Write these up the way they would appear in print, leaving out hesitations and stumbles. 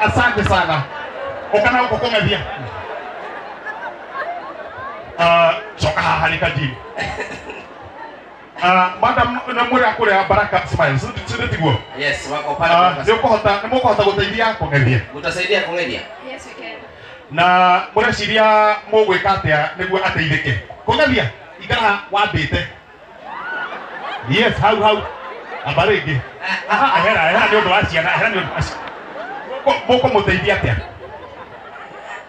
Asante sana. Ukana uko kung'ethia. Coka haha nĩ kanjini. Madam na mwĩra kũrĩa Baraka Smiles, sio tiguo? Yes, wako pale. Nĩ ũkũhota, nĩ mũkũhota gũteithia kũng'ethia. Mtasaidia kung'ethia? Yes, we can. Na mũreciria mũgwĩka atĩa nĩguo ateithĩke? Kũng'ethia, ikara wambĩte. Yes, hau hau. Amba rĩngĩ. Aha, ehera, ehera nĩ ũndũ wa ciana, ehera nĩ ũndũ wa ciana. Mũkũmũteithia atĩa?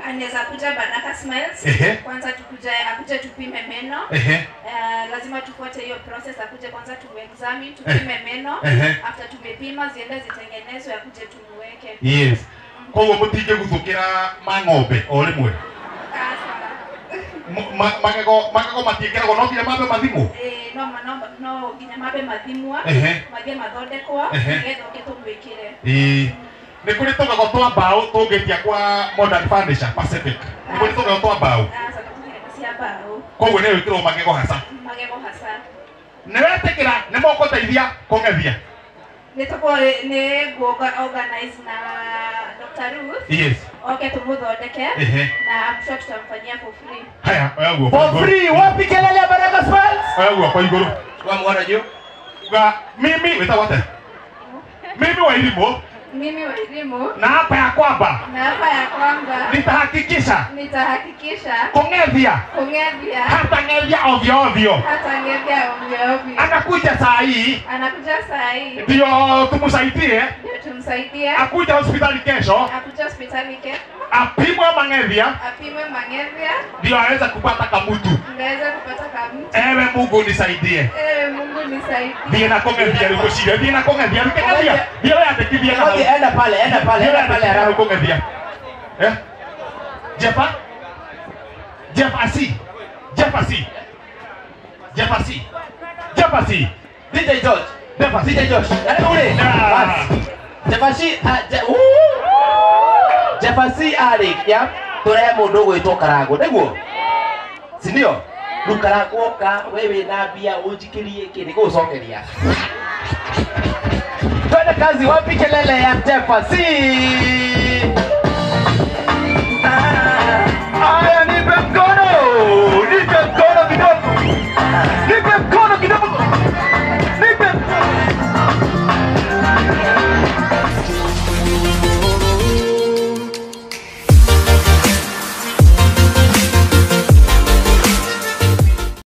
Anaweza kuja Baraka Smiles. Kwanza tukuje akuje tupime meno. Lazima tufuate hiyo process, akuje kwanza tu examine, tupime meno. After tumepima ziende zitengenezwe akuje tumuweke. Yes. Koguo mutinge guthukira ma ng'ombe o rimwe. Magego magego matiĩkĩragwo no nginya mambe mathimwo. No no no nginya mambe mathimwo. Mathie mathondekwo nĩgetha ũke tũmwĩkĩre. Nĩ kũrĩ tũgego twa mbaũ tũngĩtia kwa Modern Furniture Pacific. Nĩ kũrĩ tũgego twa mbaũ. Koguo nĩ wĩkĩrwo magego hasa. Magego hasa. Nĩ wetĩkĩra nĩ mũgũteithia kũng'ethia. Nĩ tũkũ nĩ organize na Dr. Ruth. Yes. Okay, tumuthondeke na I'm sure tutamfanyia for free. Haya, oya guoko. For free, wapi kelele ya Baraka Smiles? Oya guoko igũrũ. Kwa mwana juu. Uga mimi wĩtagwo atĩa? Mimi Wairimu. Mimi Wairimu. Na hapa ya kwamba. Na hapa ya kwamba. Nitahakikisha. Nitahakikisha. Kung'ethia. Kung'ethia. Hata ng'ethia ovyo ovyo. Hata ng'ethia ovyo ovyo. Anakuja saa hii. Anakuja saa hii. Ndio tumsaidie. Ndio tumsaidie. Akuja hospitali kesho. Akuja hospitali kesho. Apimwe mang'ethia. Apimwe mang'ethia. Ndio aweza kupata kamutu. Ndio aweza kupata kamutu. Ewe Mungu nisaidie. Ewe Mungu nisaidie. Ndiye na kung'ethia rĩu ndiye na kung'ethia rĩu ndiye yandĩkithia na hau. Enda pale, enda pale, enda pale haraka kung'ethia. Eh? Jefa? Jefa C. Jefa C. Jefa C. Jefa C. DJ George. Jefa C. DJ George. Nani ule? Basi. Jefa C. Jefa C arĩkia tũrehe mũndũ ũgwĩtwo Karangũ nĩguo? Si ndio? Rĩu Karangũ oka we wĩna mbia ũnjikĩrie kĩ nĩngũgũcokeria. Twende kazi, wapi kelele ya Jefa C?